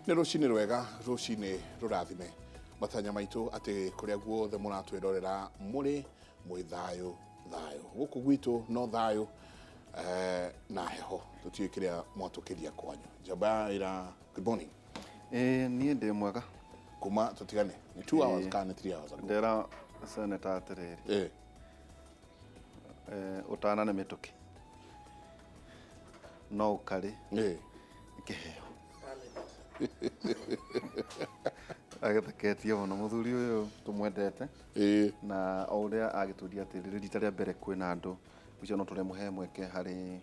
Nĩ rũcinĩ rwega, rũcinĩ rũrathime. Matanya maitũ atĩ kũrĩa guothe mũratwĩrorera mũrĩ mwĩ thayũ thayũ. Gũkũ gwitũ no thayũ na heho, tũtiũĩ kĩrĩa mwatũkĩria kwanyu. Njamba ya ira, good morning. Ĩĩ niĩ ndĩ mwega. Kuma tũtigane nĩ 2 hours kana nĩ 3 hours ago? Ndera senator atĩrĩrĩ. Ũtana nĩ mĩtũkĩ no ũkarĩ nĩ kĩheo. Agĩtheketie mũno mũthuri ũyũ tũmwendete. Na o ũrĩa agĩtũria atĩrĩrĩ, rita rĩa mbere kwĩna andũ ũcio no tũrĩmũhe mweke harĩ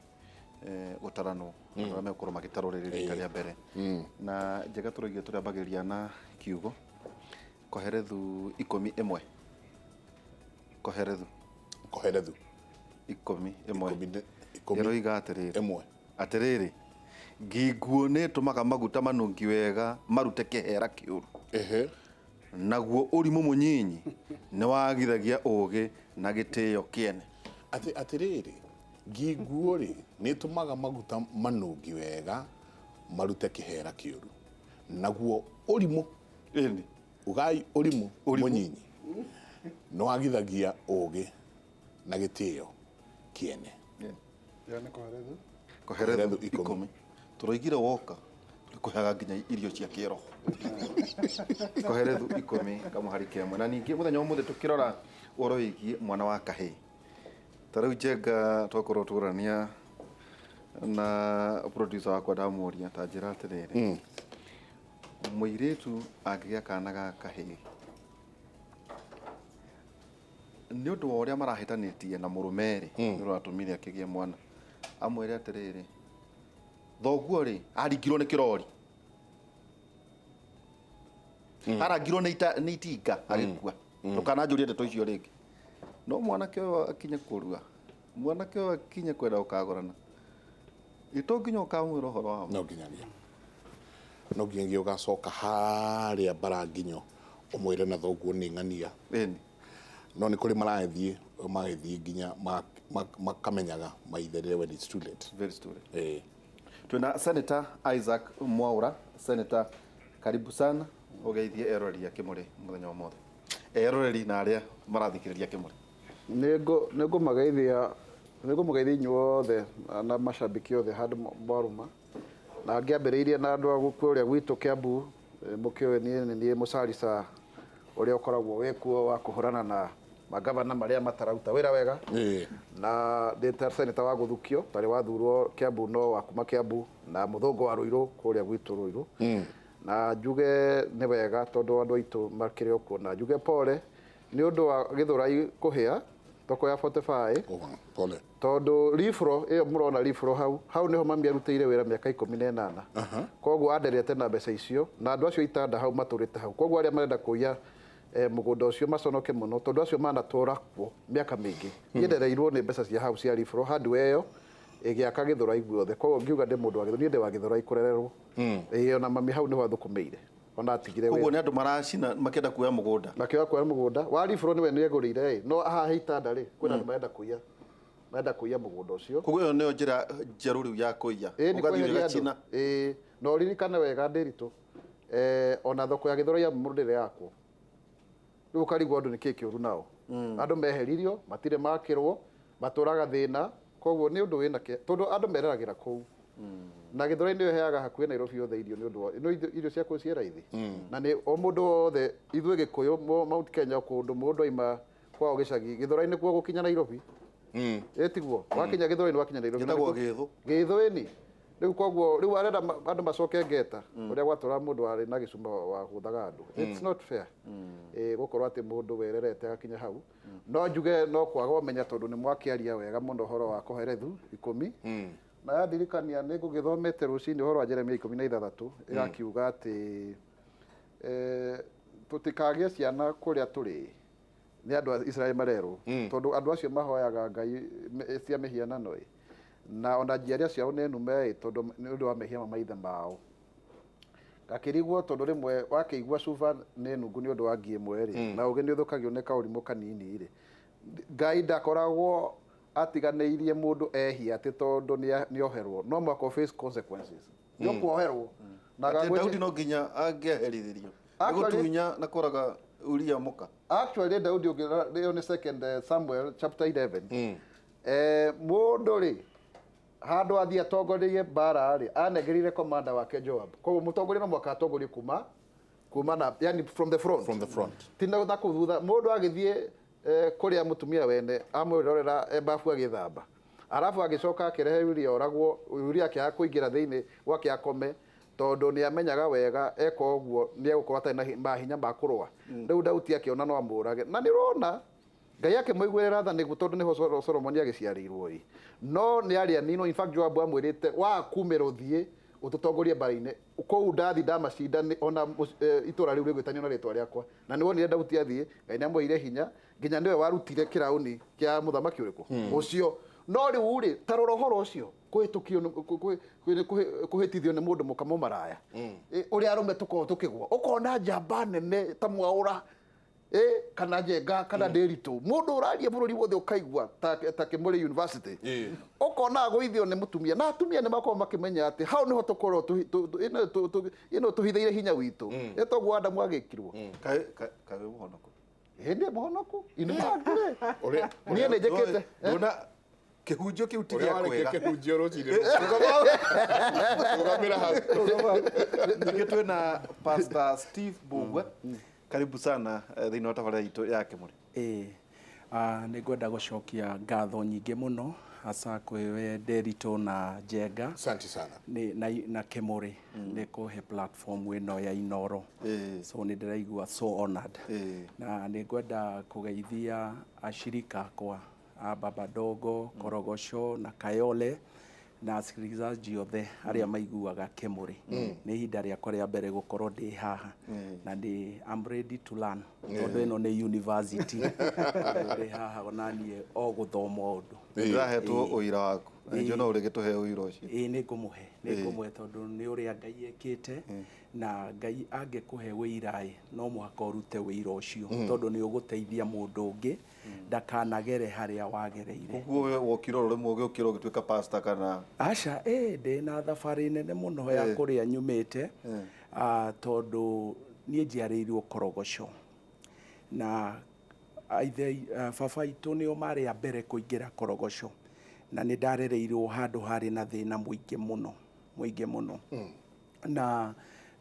gũtaranwo, andũ arĩa megũkorwo magĩtarwo rĩrĩ rita rĩa mbere. Na njega tũraigua tũrĩambagĩrĩria na kiugo Koherethu 11. Koherethu. Koherethu. 11. 11. Ĩroiga atĩrĩrĩ. Ĩmwe. Atĩrĩrĩ, ngi nguũ nĩĩtũmaga maguta manungi wega marute kĩhera kĩũru. Naguo ũrimũ mũnyinyi nĩwagithagia ũũgĩ na gĩtĩĩo kĩene. Atĩ atĩrĩrĩ, ngi nguũ-rĩ, nĩĩtũmaga maguta manungi wega marute kĩhera kĩũru. Naguo ũrimũ. Ĩni. Ugai ũrimũ mũnyinyi nĩwagithagia ũũgĩ na gĩtĩo kĩene. Ĩyo nĩ Koherethu. Koherethu 10. Tũroigire woka tũrĩkũheaga nginya irio cia kĩroho. Koherethu 10 kamũhari kemwe. Na ningĩ mũthenya wa ũmũthĩ tũkĩrora ũhoro wĩgiĩ mwana wa kahĩĩ. Ta rĩu Njenga twakorwo tũrania na producer wakwa ndamũria ta njĩra atĩrĩrĩ. Mũirĩtu angĩgĩa kana ga kahĩĩ, nĩ ũndũ wa ũrĩa marahĩtanĩtie na mũrũme-rĩ, nĩ ũratũmire akĩgĩe mwana, amwĩre atĩrĩrĩ, thoguo-rĩ, aringirwo nĩ kĩrori, arangirwo nĩ itinga agĩkua, ndũkananjũrie ndeto icio rĩngĩ. No mwanake ũyũ akinye kũrua, mwanake ũyũ akinye kwenda gũkagũrana, Ĩ to nginya ũkamwĩra ũhoro wa ma? No nginyagia. No nginyagia ũgacoka harĩa mbaranginyo ũmwĩre na thoguo nĩ ng'ania. Ĩni. No nĩ kũrĩ marathiĩ magĩthiĩ nginya makamenyaga maithe rĩrĩa when it's too late. Very story. Ĩĩ. Twĩna Senator Isaac Mwaura. Senator, karibu sana ũgeithie eroreri a Kĩmũrĩ mũthenya wa ũmũthĩ. Eroreri na arĩa marathikĩrĩria Kĩmũrĩ. Nĩ ngũmageithia Nĩ ngũmũgeithia inyuothe na macambĩki othe handũ mwarũma. Na ngĩambĩrĩirie na andũ a kũrĩa gwitũ Kĩambu, mũkĩũĩ niĩ nĩ niĩ mũcarica ũrĩa ũkoragwo wĩ kuo wa kũhũrana na mangavana marĩa matararuta wĩra wega. Na ndĩ ta senator wa gũthukio, tarĩ wathurwo Kĩambu no wa kuma Kĩambu na mũthũngũ wa Ruiru kũrĩa gwitũ Ruiru. Na njuge nĩ wega tondũ andũ aitũ makĩrĩ o kuo, na njuge pole nĩ ũndũ wa Gĩthũrai kũhĩa thoko ya 45. Oh, pole. Tondũ ribro ĩyo mũrona ribro hau, hau nĩho mami arutĩire wĩra mĩaka 18. Koguo anderete na mbeca icio, na andũ acio itanda hau matũrĩte hau. Koguo arĩa marenda kũiya mũgũnda ũcio maconoke mũno, tondũ acio manatũra kuo mĩaka mĩingĩ. Niĩ ndereirwo nĩ mbeca cia hau cia ribro, hardware ĩyo ĩgĩaka Gĩthũrai guothe. Koguo ngiuga ndĩ mũndũ wa Gĩthũrai, niĩ ndĩ wa Gĩthũrai kũrererwo. Ĩĩ ona mami hau nĩho athũkũmĩire. Ona atigire wĩra. Koguo nĩ andũ maracina makĩenda kuoya mũgũnda. Makĩoya kuoya mũgũnda. Wa ribro nĩwe nĩegũrĩire ĩ, no haha he itanda rĩ, kwĩna andũ marenda kũiya. Marenda kũiya mũgũnda ũcio. Koguo ĩyo nĩyo njĩra njerũ rĩu ya kũiya. Ĩĩ nĩ kweheria andũ. Ĩĩ, na ũririkane wega Ndĩritũ, ona thoko ya Gĩthũrai ya Mũmũrũ ndĩrĩ yakwo. Rĩu ũkarigwo andũ nĩkĩ kĩũru nao. Andũ meheririo, matirĩ makĩrwo, matũraga thĩna, koguo nĩ ũndũ wĩna kĩeha tondũ andũ mereragĩra kũu. Na Gĩthũrai nĩyo ĩheaga hakuhĩ Nairobi yothe irio nĩ ũndũ wa, nĩ ũĩ irio cia kũu ciĩ raithi. Na nĩ o mũndũ wothe, ithuĩ Gĩkũyũ, Mount Kenya kũndũ mũndũ aima kwao gĩcagi, Gĩthũrai nĩkuo gũkinya Nairobi. Ĩ tiguo? Wakinya Gĩthũrai nĩ wakinya Nairobi. Gĩtagwo Gĩthũ. Gĩthũ ĩni. Rĩu koguo rĩu arenda andũ macoke ngeta ũrĩa gwatũraga mũndũ warĩ na gĩcuma wagũthaga andũ. It's not fair. Ĩ gũkorwo atĩ mũndũ wererete agakinya hau. No njuge no kwaga ũmenya tondũ nĩ mwakĩaria wega mũno ũhoro wa Kohelethu 10. Na yandirikania nĩ ngũgĩthomete rũcinĩ ũhoro wa Jeremia 16 ĩgakiuga atĩ tũtikagĩe ciana kũrĩa tũrĩ. Nĩ andũ a Israeli marerwo. Tondũ andũ acio mahoyaga ngai cia mĩhianano ĩ. Na ona njiarĩa ciao nĩ nume ĩ, tondũ nĩ ũndũ wa mehia ma maithe mao. Ngakĩrigwo tondũ rĩmwe wakĩigua cuba nĩ nungu nĩ ũndũ wa ngi ĩmwe rĩ, na ũgĩ nĩ ũthũkagio nĩ kaũrimũ kanini rĩ. Ngai ndakoragwo atiganĩirie mũndũ ehia atĩ tondũ nĩ oherwo. No mũhaka ũ face consequences. Nĩ ũkuoherwo. Na Atĩ ngwĩciria- Daudi no nginya angĩaherithirio nĩ Actually- gũtunya na kũraga Uria mũka. Actually Daudi ũngĩrora ĩyo nĩ second Samuel chapter 11. Mũndũ rĩ handũ athiĩ atongorie mbara rĩ, anengerire commander wake Joab. Koguo mũtongoria no mũhaka atongorie kuma na, yani from the front. From the front. Ti na kũu thutha. Mũndũ agĩthiĩ kũrĩa mũtumia wene amwĩrorera babu agĩthamba, arabu agĩcoka akĩrehe Uria oragwo. Uria akĩaga kũingĩra thĩinĩ gwake akome tondũ nĩ amenyaga wega eka ũguo nĩ egũkorwo atarĩ na mahinya ma kũrũa. Rĩu Daudi akĩona no amũrage, na nĩ ũrona Ngai akĩmũiguĩrĩra tha nĩguo, tondũ nĩho Solomoni agĩciarĩirwo ĩ, no nĩ arĩ aninwo. In fact, Joabu amwĩrĩte wakumĩra ũthiĩ ũtũtongorie mbara-inĩ kũu, ndathi ndamacinda ona itũra rĩu rĩgwĩtanio na rĩtwa rĩakwa. Na nĩ wonire Daudi athiĩ, Ngai nĩ amũheire hinya nginya nĩwe warutire kĩraũni kĩa mũthamaki ũrĩkũ ũcio. No rĩu rĩ, ta rora ũhoro ũcio kũhĩtũkio kũhĩtithio nĩ mũndũ mũka mũmaraya. Ũrĩa arũme tũkoragwo tũkĩgwa, ũkona njamba nene ta Mwaũra kana Njenga kana Ndĩritũ, mũndũ ũraria bũrũri wothe ũkaigua ta Kĩmũrĩ University, ũkona agũithio nĩ mũtumia. Na atumia nĩ makoragwo makĩmenya atĩ hau nĩho tũkoragwo ĩno tũhithĩire hinya witũ. Ĩ toguo Adamu agĩkirwo. Kaĩ kaĩ mũhonoku? Ĩ nĩ mũhonoku, in fact rĩ, Ũrĩa niĩ nĩ njĩkĩte Ndona kĩhunjio kĩu ti ũrĩa gĩa warĩkia kwĩra. kĩhunjio rũcinĩ, rũgamĩra hau. Ningĩ twĩna Pastor Steve Mbugua, karibu sana thĩinĩ wa tabarĩra itũ ya Kĩmũrĩ. Ĩĩ, nĩ ngwenda gũcokia ngatho nyingĩ mũno hasa kwĩ we Nderitu na Njenga Asante sana. nĩ na Kĩmũrĩ nĩ kũhe platform ĩno ya Inoro. So nĩ ndĩraigua so honored. Na nĩ ngwenda kũgeithia ashirika akwa a Baba Dogo, Korogocho na Kayole na asikilizaji othe arĩa maiguaga Kĩmũrĩ. Nĩ ihinda rĩakwa rĩa mbere gũkorwo ndĩ haha na ndĩ I'm ready to learn tondũ ĩno nĩ university. Ndĩ haha ona niĩ o gũthoma ũndũ. Ndĩrahetwo ũira waku na nĩkĩo no ũrĩgĩtũhe ũira ũcio. Ĩĩ, nĩ ngũmũhe tondũ nĩ ũrĩa Ngai ekĩte, na Ngai angĩkũhe wĩira ĩ, no mũhaka ũrute wĩira ũcio tondũ nĩ ũgũteithia mũndũ ũngĩ ndakanagere harĩa wagereire. Ũguo we wokire oro rĩmwe ũgĩũkĩra ũgĩtuĩka pastor kana? Aca, ĩ ndĩ na thabarĩ nene mũno ya kũrĩa nyumĩte, tondũ niĩ njiarĩirwo Korogoco na aithe baba itũ nĩo marĩ a mbere kũingĩra Korogoco, na nĩ ndarereirwo handũ harĩ na thĩna mũingĩ mũno, mũingĩ mũno, na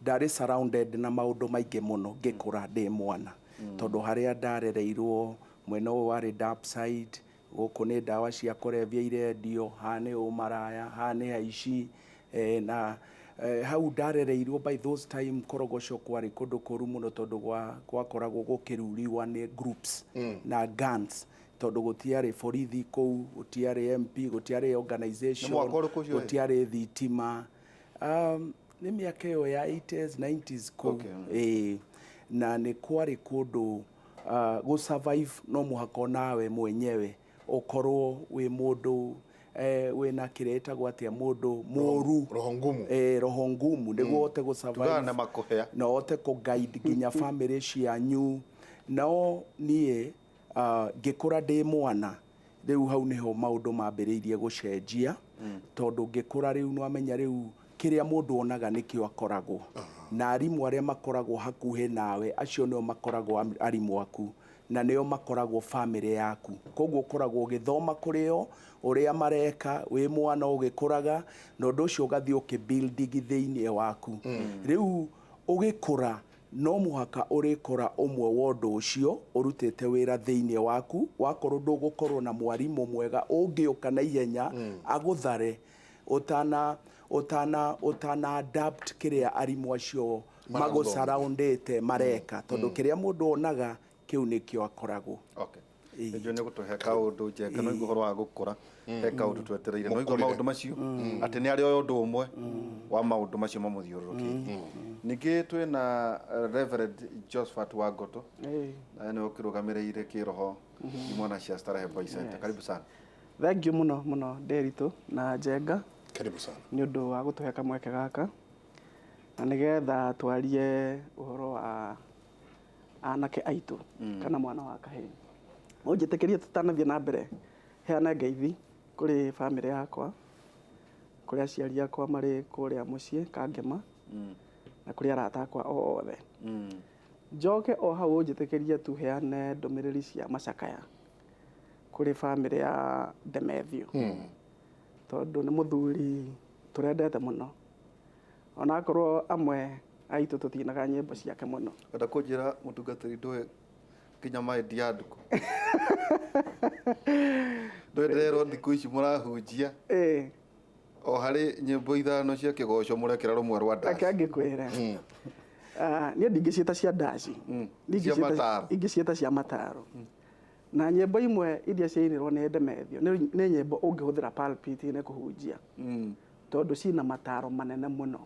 ndarĩ surrounded na maũndũ maingĩ mũno ngĩkũra ndĩ mwana, tondũ harĩa ndarereirwo mwena ũyũ warĩ dark side, gũkũ nĩ ndawa cia kũrebia irendio, haha nĩ ũmaraya, haha nĩ aici, na hau ndarereirwo by those time Korogoco kwarĩ kũndũ kũru mũno tondũ gwakoragwo gũkĩruriwa nĩ groups na guns, tondũ gũtiarĩ borithi kũu, gũtiarĩ MP, gũtiarĩ organization. Nĩ mwaka ũrĩkũ ũcio ĩ? Gũtiarĩ thitima. Nĩ mĩaka ĩyo ya 80s 90s kũu. Ĩĩ, na nĩ kwarĩ kũndũ gũ survive no mũhaka onawe mwenyewe ũkorwo wĩ mũndũ wĩna kĩrĩa ĩtagwo atĩa, mũndũ mũru. Roho ngumu. Roho ngumu nĩguo ũhote gũ survive. Tugaga na makũhĩa. Na ũhote kũ guide nginya family cianyu. No niĩ ngĩkũra ndĩ mwana, rĩu hau nĩho maũndũ mambĩrĩirie gũcenjia, tondũ ngĩkũra rĩu nĩwamenya rĩu kĩrĩa mũndũ onaga nĩkĩo akoragwo na arimũ arĩa makoragwo hakuhĩ nawe, acio nĩo makoragwo arimũ aku na nĩo makoragwo family yaku. Koguo ũkoragwo ũgĩthoma kũrĩ o ũrĩa mareka wĩ mwana ũgĩkũraga, na ũndũ ũcio ũgathiĩ ũkĩbuilding thĩinĩ waku. Rĩu ũgĩkũra no mũhaka ũrĩkora ũmwe wa ũndũ ũcio ũrutĩte wĩra thĩinĩ waku. Wakorwo ndũgũkorwo na mwarimũ mwega ũngĩũka na ihenya agũthare ũtana adapt kĩrĩa arimũ acio magũsaraundĩte mareka, tondũ kĩrĩa mũndũ onaga kĩu nĩkĩo akoragwo. Okay. Nĩnjũĩ nĩ gũtũhe kaũndũ Njenga, no igua ũhoro wa gũkũra he kaũndũ twetereire, no igua Mũkũrĩre. Maũndũ macio atĩ nĩ arĩ oya ũndũ ũmwe wa maũndũ macio mamũthiũrũrũkĩirie. Ningĩ twĩna Reverend Josephat Wangoto, naye nĩwe ũkĩrũgamĩrĩire kĩroho imwana cia Starehe Boys Center. Karibu sana. Thank you mũno mũno, Nderitu na Njenga. Karibu sana. Nĩ ũndũ wa gũtũhe kamweke gaka na nĩgetha twarie ũhoro wa anake aitũ kana mwana wa kahĩĩ. Ũnjĩtĩkĩrie tũtanathiĩ na mbere heane ngeithi kũrĩ bamĩrĩ yakwa, kũrĩ aciari akwa marĩ kũrĩa mũciĩ Kangema. Na kũrĩ arata akwa othe. Njoke o hau ũnjĩtĩkĩrie tuheane ndũmĩrĩri cia macakaya kũrĩ bamĩrĩ ya Demethio, tondũ nĩ mũthuri tũrendete mũno, onakorwo amwe aitũ tũtinaga nyĩmbo ciake mũno. Enda kũnjĩra mũtungatĩri ndũĩ nginya maĩ ya ndukũ ndũĩ ndĩrerwo thikũ ici mũrahunjia o harĩ nyĩmbo 5 cia kĩgoco mũrekĩra rũmwe rwa Reke ndaci. ngĩkwĩre. Ah, niĩ ndingĩciĩta cia ndaci. Cia mataro. Ingĩciĩta cia mataro. Na nyĩmbo imwe iria ciainirwo nĩ Demethio nĩ nyĩmbo ũngĩhũthĩra pulpit-inĩ kũhunjia, tondũ cina mataro manene mũno,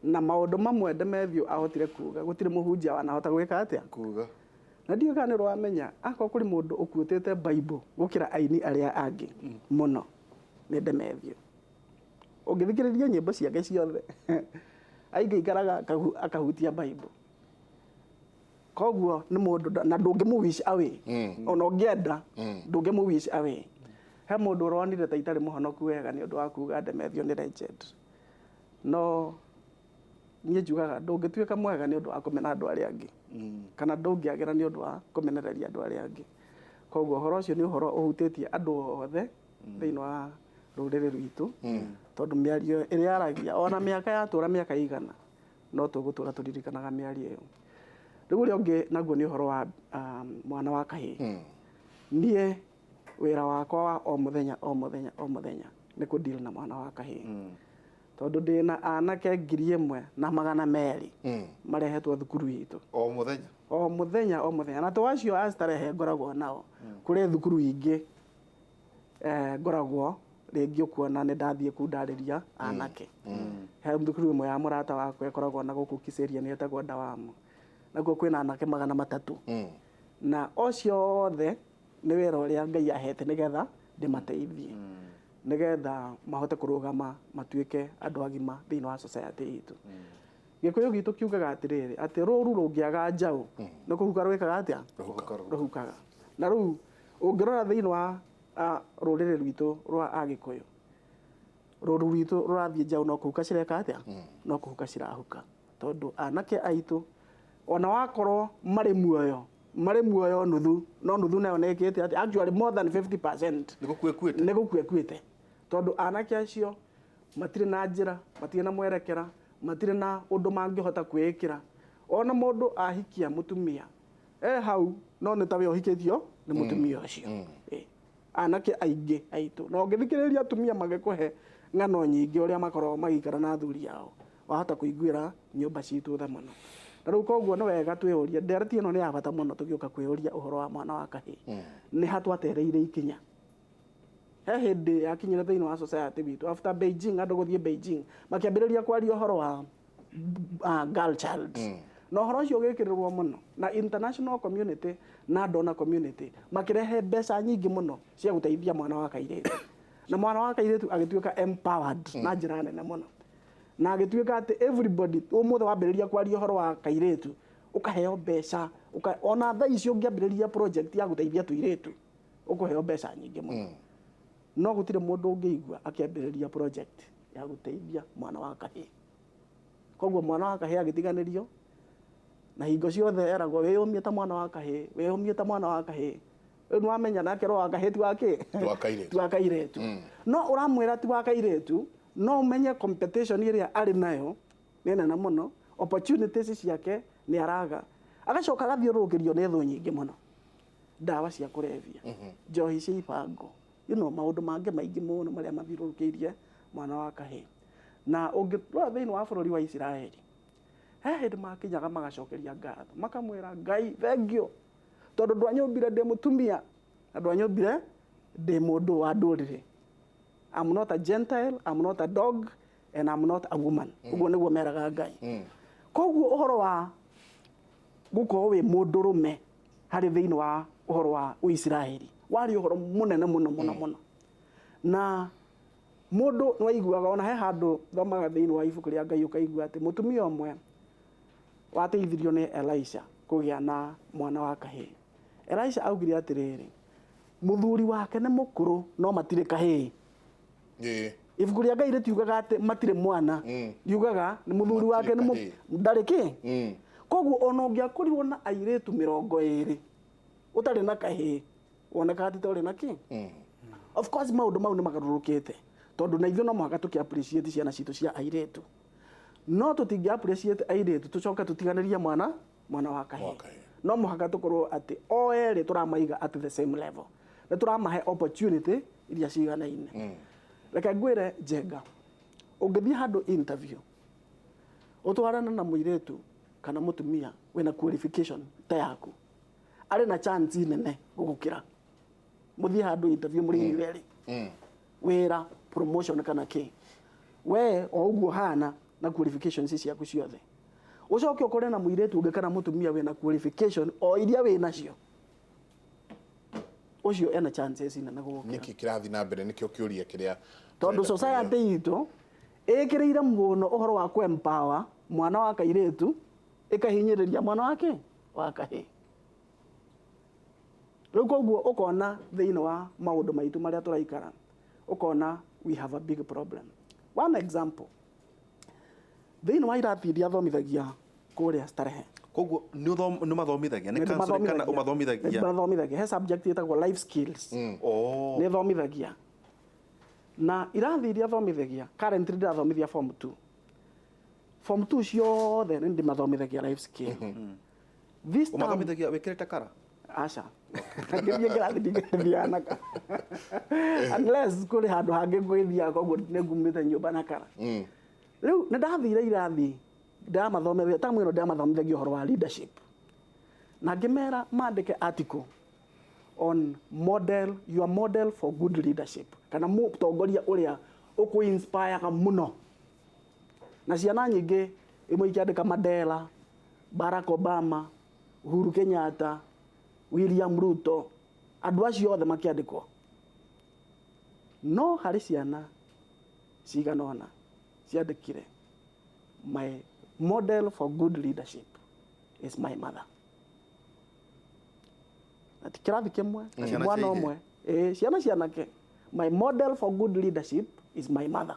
na maũndũ mamwe Demethio ahotire kuga gũtirĩ mũhunjia wanahota gwĩka atĩa kuga. Na ndiũĩ kana nĩ ũramenya, akorwo kũrĩ mũndũ ũkuĩtĩte Bible gũkĩra aini arĩa angĩ mũno nĩ Demethio. Ũngĩthikĩrĩria nyĩmbo ciake ciothe, aingĩikaraga akahutia Bible. Koguo nĩ mũndũ na ndũngĩmũ wish away, ona ũngĩenda ndũngĩmũ wish away. He mũndũ ũronire ta itarĩ mũhonoku wega nĩ ũndũ wa kuga Demethio nĩ legend, no niĩ njugaga ndũngĩtuĩka mwega nĩ ũndũ wa kũmena andũ arĩa angĩ, kana ndũngĩagĩra nĩ ũndũ wa kũmenereria andũ arĩa angĩ. Koguo ũhoro ũcio nĩ ũhoro ũhutĩtie andũ othe thĩinĩ wa rũrĩrĩ rwitũ, tondũ mĩario ĩrĩa aragia, ona mĩaka yatũra mĩaka igana, no tũgũtũra tũririkanaga mĩario ĩyo. Rĩu ũrĩa ũngĩ naguo nĩ ũhoro wa mwana wa kahĩĩ. Niĩ wĩra wakwa wa o mũthenya o mũthenya o mũthenya nĩ kũ deal na mwana wa kahĩĩ, tondũ ndĩna anake 1200 marehetwo thukuru itũ. O mũthenya? O mũthenya o mũthenya. Na to acio a Starehe ngoragwo nao, kũrĩ thukuru ingĩ ngoragwo rĩngĩ ũkuona nĩ ndathiĩ kundarĩria anake. He thukuru ĩmwe ya mũrata wakwa ĩkoragwo na gũkũ Kiseria, nĩ ĩtagwo Ndawamu, nakuo kwĩna anake 300, na ocio othe nĩ wĩra ũrĩa Ngai ahete nĩgetha ndĩmateithie, nĩgetha mahote kũrũgama matuĩke andũ agima thĩinĩ wa society itũ. Gĩkũyũ gitũ kiugaga atĩrĩrĩ, atĩ rũru rũngĩaga njaũ nĩ kũhuka rwĩkaga atĩa? Rũhukaga. Na rĩu ũngĩrora thĩinĩ wa rũrĩrĩ rwitũ rwa Agĩkũyũ, rũru rwitũ rũrathiĩ njaũ no kũhuka cireka atĩa? No kũhuka cirahuka, tondũ anake aitũ ona wakorwo marĩ muoyo, marĩ muoyo nuthu, no nuthu nayo nĩ ĩkĩte atĩ actually more than 50% Nĩ gũkua ĩkuĩte. Nĩ gũkua ĩkuĩte, tondũ anake acio matirĩ na njĩra, matirĩ na mwerekera, matirĩ na ũndũ mangĩhota kwĩĩkĩra. Ona mũndũ ahikia mũtumia e hau, no nĩ ta we ũhikĩtio nĩ mũtumia ũcio. Anake aingĩ aitũ, na ũngĩthikĩrĩria atumia magĩkũhe ng'ano nyingĩ ũrĩa makoragwo magĩikara na athuri ao, wahota kũiguĩra nyũmba citũ tha mũno. Na rĩu koguo nĩ wega twĩyũrie, ndereti ĩno nĩ ya bata mũno tũgĩũka kwĩyũria ũhoro wa mwana wa kahĩĩ, nĩ ha twatereire ikinya. He hĩndĩ yakinyire thĩinĩ wa society witũ after Beijing, andũ gũthiĩ Beijing makĩambĩrĩria kwaria ũhoro wa girl child, na ũhoro ũcio ũgĩkĩrĩrwo mũno na international community na donor community, makĩrehe mbeca nyingĩ mũno cia gũteithia mwana wa kairĩtu, na mwana wa kairĩtu agĩtuĩka empowered na njĩra nene mũno, na agĩtuĩka atĩ everybody ũmũthĩ wambĩrĩria kwaria ũhoro wa kairĩtu ũkaheo mbeca. Ona thaa ici ũngĩambĩrĩria project ya gũteithia tũirĩtu ũkũheo mbeca nyingĩ mũno, no gũtirĩ mũndũ ũngĩigua akĩambĩrĩria project ya gũteithia mwana wa kahĩĩ. Koguo mwana wa kahĩĩ agĩtiganĩrio, na hingo ciothe eragwo, "Wĩyũmie ta mwana wa kahĩĩ, wĩyũmie ta mwana wa kahĩĩ." Rĩu nĩwamenya nake roho wa kahĩĩ ti wa kĩ? Ti wa kairĩtu. Ti wa kairĩtu. No ũramwĩra ti wa kairĩtu, no ũmenye competition ĩrĩa arĩ nayo nĩ nene mũno, opportunities ciake nĩ araga, agacoka agathiũrũrũkĩrio nĩ thũ nyingĩ mũno, ndawa cia kũrebia, njohi cia ibango, maũndũ mangĩ maingĩ mũno marĩa mathiũrũrũkĩirie mwana wa kahĩĩ. Na ũngĩrora thĩinĩ wa bũrũri wa Isiraeli, he hĩndĩ makinyaga magacokeria ngatho, makamwĩra Ngai thengiũ, tondũ ndwanyũmbire ndĩ mũtumia na ndwanyũmbire ndĩ mũndũ wa ndũrĩrĩ. I'm not a Gentile, I'm not a dog and I'm not a woman. Ũguo nĩguo meraga Ngai. Koguo ũhoro wa gũkorwo wĩ mũndũrũme harĩ thĩinĩ wa ũhoro wa Ũisiraeli warĩ ũhoro mũnene mũno mũno mũno, na mũndũ nĩwaiguaga, ona he handũ thomaga thĩinĩ wa ibuku rĩa Ngai ũkaigua atĩ mũtumia ũmwe wateithirio nĩ Elisha kũgĩa na mwana wa kahĩĩ, Elisha augire atĩrĩrĩ, mũthuri wake nĩ mũkũrũ no matirĩ kahĩĩ. Ibuku rĩa Ngai rĩtiugaga atĩ matirĩ mwana, riugaga nĩ mũthuri wake nĩ Matirĩ ndarĩ kĩ. Koguo ona ũngĩakorirwo na airĩtu 20 ũtarĩ na kahĩĩ, wonekaga ti ta ũrĩ na kĩ. Of course maũndũ mau nĩ magarũrũkĩte, tondũ na ithuĩ no mũhaka tũkĩ appreciate ciana citũ cia airĩtu, no tũtingĩ appreciate airĩtu tũcoke tũtiganĩrie mwana wa kahĩĩ. Wa kahĩĩ. No mũhaka tũkorwo atĩ o erĩ tũramaiga at the same level, nĩ tũramahe opportunity iria ciganaine. Reke ngwĩre Njenga, ũngĩthiĩ handũ interview ũtwarane na mũirĩtu kana mũtumia wĩna qualification ta yaku, arĩ na chance nene gũgũkĩra. Mũthiĩ handũ interview mũrĩ inyuĩ erĩ, wĩra, promotion kana kĩ, we o ũguo hana na qualifications ciaku ciothe, ũcoke ũkore na mũirĩtu ũngĩ kana mũtumia wĩna qualification o iria wĩ nacio, ũcio ena chances nene gũgũkĩra. Nĩkĩ kĩrathiĩ na mbere? Nĩkĩo kĩũria kĩrĩa tondũ tũrenda. Society itũ ĩkĩrĩire mũno ũhoro wa kũ empower mwana wa kairĩtu, ĩkahinyĩrĩria mwana wake wa kahĩĩ. Rĩu koguo ũkona thĩinĩ wa maũndũ maitũ marĩa tũraikara, ũkona we have a big problem. One example, thĩinĩ wa irathi iria thomithagia kũrĩa Starehe. Koguo nĩ ũmathomithagia, nĩ counseling kana ũmathomithagia? Nĩ he subject ĩtagwo life skills. Oh. Nĩ thomithagia na irathi iria thomithagia, currently ndĩrathomithia form 2. Form 2 ciothe nĩ ndĩmathomithagia life skill. This term, Ũmathomithagia wĩkĩrĩte kara? Aca, ngĩthiĩ kĩrathi ndingĩthiaga na kara unless kũrĩ handũ hangĩ ngwĩthiaga, koguo nĩ ngumĩte nyũmba na kara. Rĩu nĩ ndathire irathi ndĩramathomithia, tamu ĩno ndĩramathomithagia ũhoro wa leadership, na ngĩmera mandĩke article on model, your model for good leadership, kana mũtongoria ũrĩa ũkũ-inspire mũno. Na ciana nyingĩ imwe ikĩandĩka Mandela, Barack Obama, Uhuru Kenyatta, William Ruto, andũ acio othe makĩandĩkwo. No harĩ ciana cigana ũna ciandĩkire, "My model for good leadership is my mother." Na ti kĩrathi kĩmwe, Na ciana mwana cia ihĩĩ? ũmwe. Ĩĩ, ciana cianake, "My model for good leadership is my mother."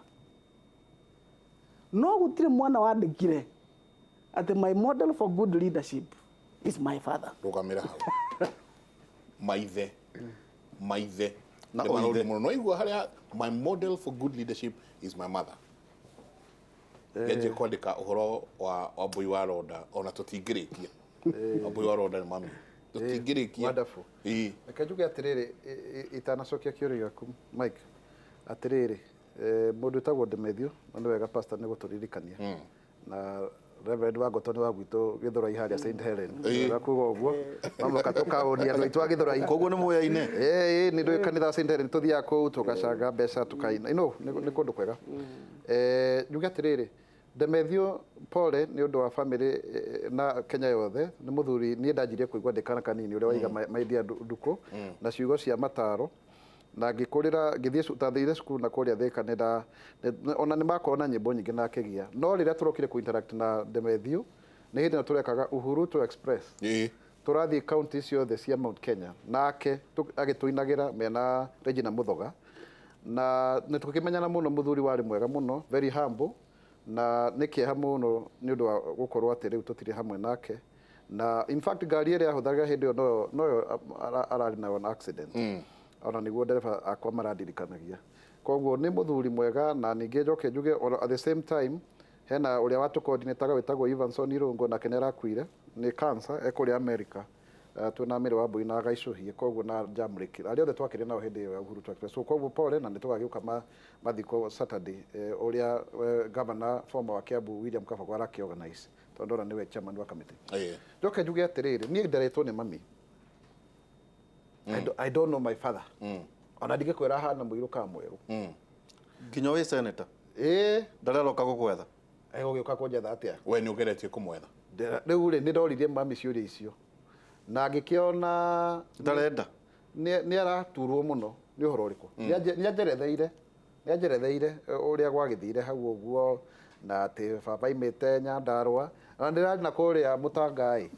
No gũtirĩ mwana wandĩkire atĩ, "My model for good leadership is my father." Rũgamĩra hau. Maithe Na nĩ marorio oithe. mũno. No igua harĩa "My model for good leadership is my mother." Ngenjie kwandĩka ũhoro wa Wambui wa Ronda, ona tũtingĩrĩkia. Wambui wa Ronda nĩ mami, tũtingĩrĩkia. Wonderful. Ĩĩ. Reke njuge atĩrĩrĩ, itanacokia kĩũria gĩaku Mike, atĩrĩrĩ, mũndũ wĩtagwo Demethiũ, na nĩ wega pastor nĩ gũtũririkania, na Reverend wa Ngoto nĩ wa gwitũ Gĩthũrai harĩa St Helen. Wega kuga ũguo no mũhaka tũkaũnia andũ aitũ a Gĩthũrai. Koguo nĩ mũyaine? Ĩĩ, nĩ ndũĩ kanitha wa St Helen, tũthiaga kũu tũgacanga mbeca tũkaina, nĩ kũndũ kwega. Njuge atĩrĩrĩ, Demethiũ, pole nĩ ũndũ wa family na Kenya yothe. Nĩ mũthuri niĩ ndanjirie kũigua ndĩ kana kanini, ũrĩa waiga maidia ndukũ na ciugo cia mataro, na ngĩkũrĩra ngĩthiĩ ndathire cukuru na kũrĩa Thĩka, ona nĩ makorwo na nyĩmbo nyingĩ na akĩgia. No rĩrĩa tũrokire kũ interact na Demethiũ nĩ hĩndĩ ĩno tũrekaga Uhuru to Express, tũrathiĩ kaunti ciothe cia Mount Kenya nake agĩtũinagĩra mena Regina Muthoga, na nĩ tũkĩmenyana mũno. Mũthuri warĩ mwega mũno, very humble, na nĩ kĩeha mũno nĩ ũndũ wa gũkorwo atĩ rĩu tũtirĩ hamwe nake. Na in fact ngari ĩrĩa ahũthagĩra hĩndĩ ĩyo noyo ararĩ nayo na accident, ona nĩguo ndereba akwa marandirikanagia. Koguo nĩ mũthuri mwega. Na ningĩ njoke njuge at the same time hena ũrĩa watũcoordinataga wĩtagwo Evanson Irũngũ, nake nĩ arakuire nĩ cancer, ekũrĩa America. Twĩna Mĩrĩ wa Mbui na Gaicũhie, koguo na Jamrĩki, arĩa othe twakĩrĩ nao hĩndĩ ĩyo ya Uhuru Express. So koguo pole, na nĩ tũgagĩũka mathiko Saturday, ũrĩa governor former wa Kiambu William Kabogo arakĩorganize, tondũ ndona nĩwe chairman wa committee. Njoke njuge atĩrĩrĩ, niĩ nderetwo nĩ mami. I don't know my father, ona ndingĩkwĩra hana mũirũ kana mwerũ. Nginya wĩ senator? Ĩĩ. Ndarĩ aroka gũgwetha? Egũgĩũka kũnjetha atĩa? We nĩ ũgeretie kũmwetha? Rĩu rĩ, nĩ ndoririe mami ciũria icio na ngĩkĩona Ndarenda. Nĩ araturwo mũno nĩ ũhoro ũrĩkũ. Nĩ anjeretheire ũrĩa gwagĩthire hau ũguo, na atĩ baba aimĩte Nyandarũa, na ndĩrarĩ na kũrĩa Mũtanga-ĩ,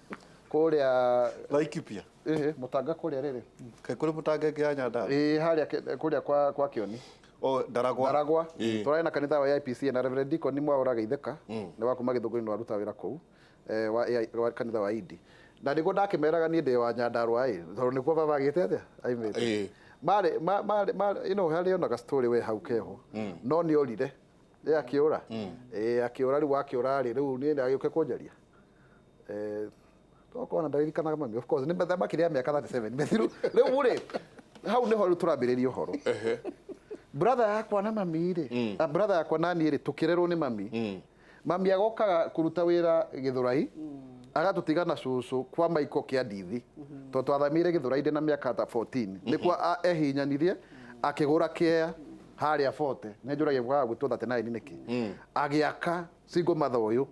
kũrĩa Laikipia? Ĩhĩ, Mũtanga kũrĩa rĩrĩ. Kaĩ kũrĩ mũtanga ĩngĩ ya Nyandarũa? Ĩĩ, harĩa kũrĩa kwa Kĩoni. O Ndaragwa. Ndaragwa. Tũrarĩ na kanitha wa AIPC na Reverend Deacon Mwaũra Geithĩka nĩ wa kuma Gĩthũngũri nĩ waruta wĩra kũu wa kanitha wa Indi. Na nĩguo ndakĩmeraga niĩ ndĩ wa Nyandarua ĩ, tondũ nĩkuo baba agĩte atĩa aimĩte. Marĩ marĩ you know harĩ ona ga story we hau keho. No nĩ orire. Ĩ akĩũra. Ĩ akĩũra rĩu akĩũra rĩ rĩu niĩ agĩũke kũnjaria. Tokorwo ona ndaririkanaga mami, of course nĩ makĩria ya mĩaka 37 mĩthiru. Rĩu rĩ hau nĩho rĩu tũrambĩrĩria ũhoro. Brother yakwa na mami rĩ, brother yakwa na niĩ rĩ tũkĩrerwo nĩ mami. Mami agokaga kũruta wĩra Gĩthũrai, agatũtiga na cũcũ kwa Maiko kĩa Ndithi. Tondũ twathamĩire Gĩthũrai ndĩ na mĩaka ta 14. Nĩkuo ehinyanirie akĩgũra kĩea harĩa 40. Nĩ njũragia kwaga gwĩtwo 39 nĩkĩ. Agĩaka single mother ũyũ.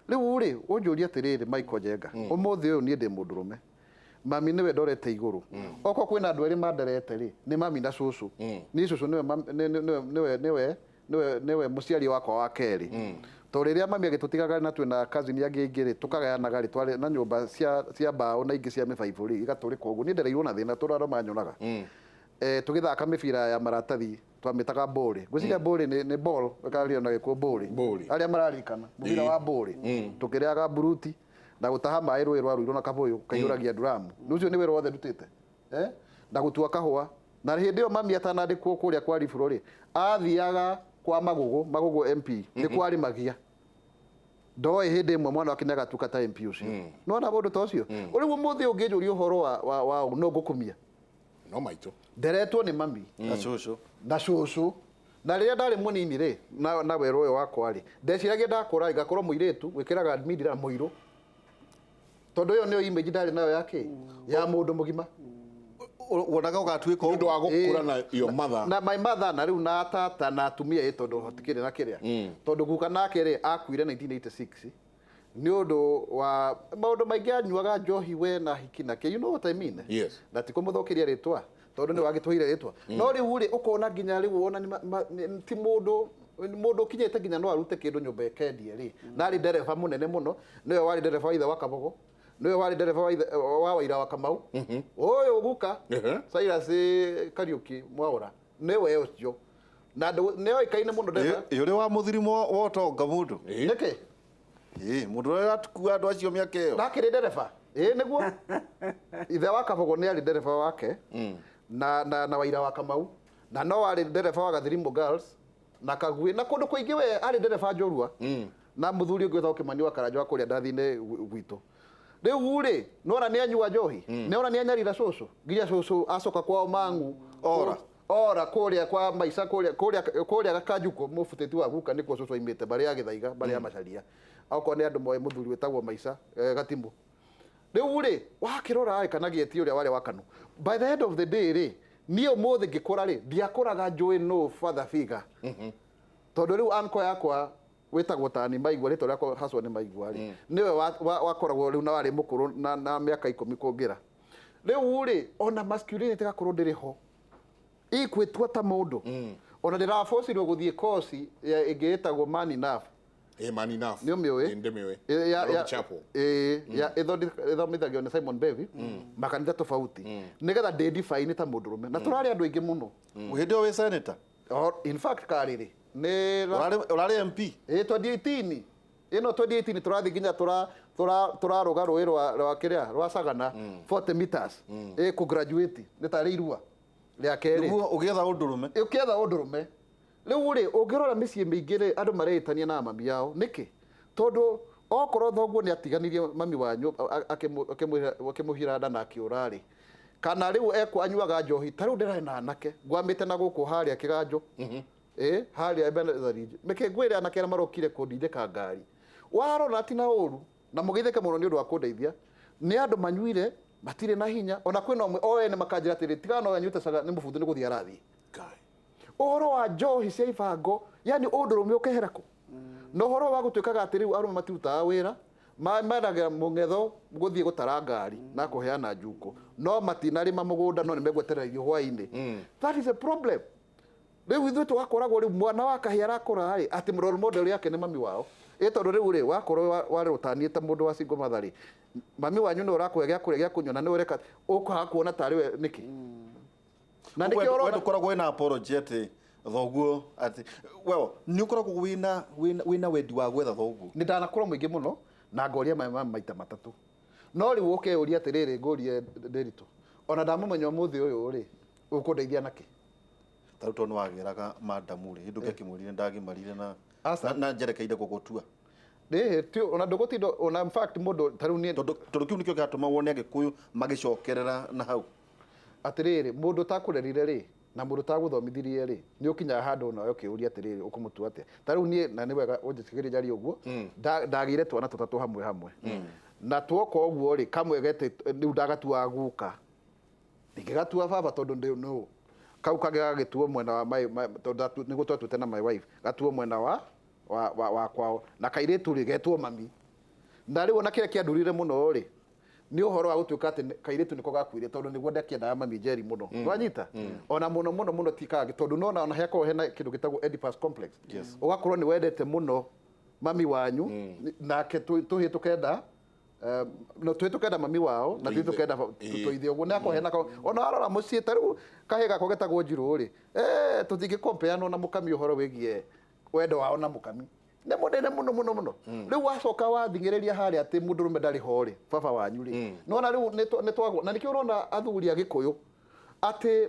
Rĩu rĩ ũnjũrie atĩrĩrĩ Michael Njenga, ũmũthĩ ũyũ niĩ ndĩ mũndũrũme. Mami nĩwe ndorete igũrũ. Okorwo kwĩna andũ erĩ manderete rĩ, nĩ mami na cũcũ. Niĩ cũcũ nĩwe mũciari wakwa wa kerĩ. Tondũ rĩrĩa mami agĩtũtigaga na twĩna cousin angĩ aingĩ rĩ, tũkagayanaga rĩ, twarĩ na nyũmba cia mbaũ na ingĩ cia mĩbaibũ rĩ, igatũrĩka ũguo. Niĩ ndereirwo na thĩna tondũ andũ manyonaga. Tũgĩthaka mĩbira ya maratathi twamĩtaga mbũrĩ. Ngwĩciria mbũrĩ nĩ ball, ĩkario na gĩkũyũ mbũrĩ. Arĩa mararikana mũbira wa mbũrĩ. Tũkĩrĩaga mburuti na gũtaha maĩ rũĩ rwa Ruiru na kabũyũ kaiyũragia nduramu. Ũcio nĩ wĩra wothe ndutĩte. Na gũtua kahũa. Na hĩndĩ ĩyo mami atanandĩkwo kũrĩa kwa Riburo rĩ, athiaga kwa Magogo, Magogo MP, nĩ kwarĩmagia. Ndoĩ hĩndĩ ĩmwe mwana wake nĩagatuĩka ta MP ũcio. Nĩwona mũndũ ta ũcio? Rĩu ũmũthĩ ũngĩnjũria ũhoro wa no ngũkumia. No maitũ. Nderetwo nĩ mami. Na cũcũ. Na cũcũ. Na rĩrĩa ndarĩ mũnini rĩ, na werũ ũyũ wakwa rĩ, ndeciragia ndakũra ngakorwo mũirĩtu gwĩkĩraga mindira mũirũ. Tondũ ĩyo nĩyo image ndarĩ nayo ya kĩ? Ya mũndũ mũgima. Wonaga ũgatuĩka ũndũ wa gũkũra na your mother. Na my mother na rĩu na tata na atumia ĩ tondũ hatikĩrĩ na kĩrĩa. Tondũ guka nake rĩ akuire 1986 nĩ ũndũ wa maũndũ maingĩ, anyuaga njohi we na hiki na kĩ, you know what I mean? Yes. Na ti kũmũthũkĩria rĩtwa tondũ nĩ wagĩtũire rĩtwa. No rĩu rĩ ũkona nginya rĩu wona ti mũndũ ũkinyĩte nginya no arute kĩndũ nyũmba ĩkendie rĩ. Na arĩ ndereba mũnene mũno, nĩwe warĩ ndereba wa ithe wa Kabogo, nĩwe warĩ ndereba wa Waira wa Kamau. Ũyũ guka Cyrus Kariuki Mwaũra nĩwe ũcio. Na nĩoĩkaine mũno ndereba. Ĩ ũrĩ wa mũthirimo wa ũtonga mũndũ. Nĩkĩ? Mũndũ ũrĩa ũratukua andũ acio mĩaka ĩyo. Ndakĩrĩ ndereba. Nĩguo. Ithe wa Kabogo nĩ arĩ ndereba wake na Waira wa Kamau. Na no arĩ ndereba wa Gathirimu Girls na Kaguĩ na kũndũ kũingĩ we arĩ ndereba njorua. Na mũthuri ũngĩ wĩtagwo Kĩmani wa Karanja wa kũrĩa ndathi-inĩ gwitũ. Rĩu rĩ nĩwona nĩ anyua njohi, nĩwona nĩ anyarira cũcũ, nginya cũcũ acoka kwao Mang'u. Ora. Ora kũrĩa kwa Maica kũrĩa Kanjukũ mũbutĩti wa guka nĩkuo cũcũ aimĩte mbarĩ ya Gĩthaiga mbarĩ ya Macharia. Okorwo nĩ andũ moĩ mũthuri wĩtagwo Maica Gatimũ. Rĩu rĩ wakĩrora rĩ kana gĩeti ũrĩa warĩ wa Kanu. By the end of the day rĩ niĩ ũmũthĩ ngĩkũra rĩ ndiakũraga njũĩ no father figure. Tondũ rĩu uncle yakwa wĩtagwo Tani Maigua, rĩtwa rĩakwa haswa nĩ Maigua rĩ, nĩwe wakoragwo rĩu na warĩ mũkũrũ na mĩaka 10 kũngĩra. Rĩu rĩ ona masculinity gakorwo ndĩrĩ ho. Ikwĩtua ta mũndũ. Ona ndĩrabocirwo gũthiĩ kosi ĩngĩ ĩtagwo Man Enough. Man Enough. Nĩ ũmĩũĩ? Ndĩmĩũĩ. Chapel. Ĩthomithagio nĩ Simon Bevi, makanitha tofauti. Nĩgetha ndĩ define ta mũndũrũme. Na tũrarĩ andũ aingĩ mũno. Hĩndĩ ĩyo wĩ senator? In fact karĩrĩ. Nĩ ũrarĩ MP? 2018. Ĩno 2018 tũrathiĩ nginya tũrarũga rũĩ rwa kĩrĩa rwa Sagana 40 meters. Kũ graduate nĩ tarĩ irua rĩa kerĩ. Nĩguo ũgĩetha ũndũrũme. Ũkĩetha ũndũrũme. Rĩu rĩ ũngĩrora mĩciĩ mĩingĩ rĩ andũ mareĩtania na mami yao nĩkĩ? Tondũ okorwo thoguo nĩ atiganirie mami wanyu akĩmũhira nda na akĩũra rĩ, kana rĩu ekwo anyuaga njohi ta rĩu ndĩrarĩ na anake ngwamĩte na gũkũ harĩa Kĩganjo. Harĩa Ebenezer Ridge. Mĩkĩ ngwĩre anake arĩa marokire kũndindĩka ngari. Warora ti na ũru na mũgeithĩke mũno nĩ ũndũ wa kũndeithia. Nĩ andũ manyuire matirĩ na hinya ona kwĩna ũmwe o ene makanjĩra atĩrĩ tigana na ũyũ anyuĩte caga nĩ mũbuthu nĩ gũthiĩ arathiĩ. Ũhoro wa njohi cia ibango yani ũndũrũme ũkehera kũ? Na ũhoro wa gũtuĩkaga atĩ rĩu arũme matirutaga wĩra, mendaga mũng'etho gũthiĩ gũtara ngari na kũheana njuko, no matinarĩma mũgũnda no nĩmegweterera irio hwaĩ-inĩ. That is a problem. Rĩu ithuĩ tũgakoragwo rĩu mwana wa kahĩĩ arakũra rĩ atĩ role model yake nĩ mami wao. Tondũ rĩu rĩ wakorwo warĩ ũtaniĩte mũndũ wa single mother rĩ, mami wanyu nĩwe ũrakũhe gĩa kũrĩa gĩa kũnyua na nĩwe ũreka ũkaga kuona tarĩ we nĩkĩ? Na nĩkĩo ũrona ndũkoragwo wĩna apology atĩ Thoguo atĩ well nĩ ũkoragwo wĩna wendi wa gwetha thoguo. Nĩ ndanakũra mũingĩ mũno na ngoria my maita matatũ. No rĩu ũkeyũria atĩrĩrĩ, ngũrie Ndĩritũ, ona ndamũmenya ũmũthĩ ũyũ rĩ, ũkũndeithia nakĩ? Ta rĩu tondũ nĩ wagĩraga madamu rĩ, hĩndĩ ũngĩakĩmwĩrire ndagimarire na Aca. na njerekeire gũgũtua. Ĩĩ, ti ona ndũgũtinda ona in fact mũndũ ta rĩu niĩ Tondũ kĩu nĩkĩo kĩratũma wone Agĩkũyũ magĩcokerera na hau. Atĩrĩrĩ, mũndũ ũtakũrerire rĩ, na mũndũ ũtagũthomithirie rĩ, nĩ ũkinyaga handũ nawe ũkĩũria atĩrĩrĩ, ũkũmũtua atĩa? Ta rĩu niĩ, na nĩ wega ũnjĩtĩkĩrie njarie ũguo, ndagĩire twana tũtatũ hamwe hamwe. Na tuoka ũguo rĩ, kamwe gete rĩu ndagatuaga guka. Ndingĩgatua baba tondũ ndĩ nũ. Kau kangĩ gagĩtuo mwena wa my, my, tondũ nĩguo twatuĩte na my wife, gatuo mwena wa kwao. Na kairĩtu rĩ, getwo mami. Na rĩu ona kĩrĩa kĩandurire mũno rĩ, nĩ ũhoro wa gũtuĩka atĩ kairĩtu nĩko gakuire tondũ nĩguo ndakĩendaga mami Njeri mũno. Wanyita? Ona mũno mũno mũno ti kangĩ tondũ nona ona hakorwo hena kĩndũ gĩtagwo Oedipus complex. Ũgakorwo nĩ wendete mũno mami wanyu, nake tũhĩ tũkenda no tũhĩ tũkenda mami wao na tũhĩ tũkenda tũithe ũguo. Nĩ akorwo hena ona warora mũciĩ ta rĩu kahĩ gakwa getagwo Njirũ rĩ, tũtingĩkompeanwo na mũkami ũhoro wĩgiĩ wendo wao na mũkami. Nĩ mũnene mũno mũno mũno. Rĩu wacoka wathing'ĩrĩria harĩa atĩ mũndũrũme ndarĩ ho rĩ, baba wanyu rĩ. Nĩwona rĩu nĩ twagwo, na nĩkĩo ũrona athuri a Gĩkũyũ atĩ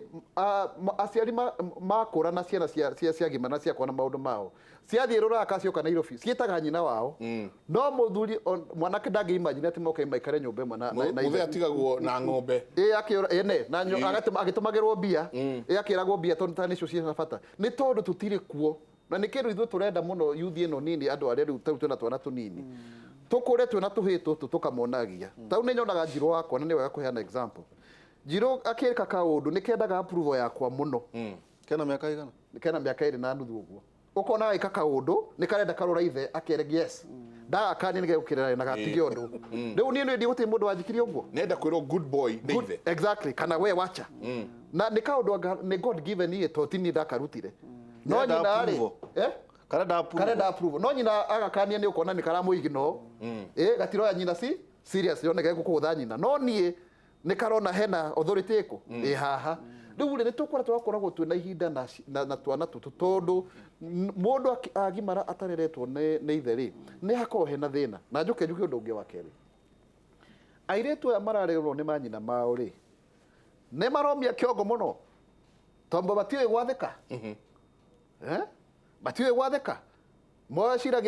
aciari makũra na ciana ciagimara na ciakũra na maũndũ mao, ciathiĩ rũraya cioka Nairobi ciĩtaga nyina wao. No mũthuri mwanake ndangĩ imagine atĩ moke maikare nyũmba ĩmwe na Mũthee ithe. Atigagwo na ng'ombe. Ĩ akĩũra ene na agĩtũmagĩrwo mbia, ĩ akĩragwo mbia tondũ ta nĩcio ciĩna bata. Nĩ tondũ tũtirĩ kuo. Na nĩ kĩndũ ithuĩ tũrenda mũno youth ĩno nini, andũ arĩa rĩu twĩna twana tũnini, tũkũre twĩna tũhĩĩ tũtũ tũkamonagia. Ta rĩu nĩ nyonaga Njirũ wakwa, na nĩ wega kũheana example. Njirũ akĩka kaũndũ nĩ kendaga approval yakwa mũno. Kena mĩaka igana? Kena mĩaka 2.5 ũguo. Ũkona agĩka kaũndũ nĩ karenda karora ithe akere yes. Ndagakania nĩ gegũkĩrĩra na gatige ũndũ. Rĩu niĩ nĩ ndigũtirĩ mũndũ wanjikirie ũguo. Nenda kwĩrwo good boy nĩ ithe. Exactly, kana we wacha. Na nĩ kaũndũ anga nĩ God given niĩ to ti niĩ ndakarutire. No Nĩenda nyina rĩ, approval. Karenda approval. Karenda approval. No nyina agakania nĩ ũkona nĩ karamũignore. Gatiroya nyina si serious yone gegũkũgũtha nyina. No niĩ nĩ karona hena authority ĩkũ ĩ haha. Rĩu rĩ, nĩ tũkũra tũgakoragwo twĩna ihinda na twana tũtũ tondũ mũndũ agimara atareretwo nĩ ithe rĩ, nĩ hakoragwo hena thĩna. Na njoke njuge ũndũ ũngĩ wa kerĩ. Airĩtu aya mararerwo nĩ manyina mao rĩ, nĩ maromia kĩongo mũno tondũ matiũĩ gwathĩka. Matiũĩ gwathĩka. Meciragia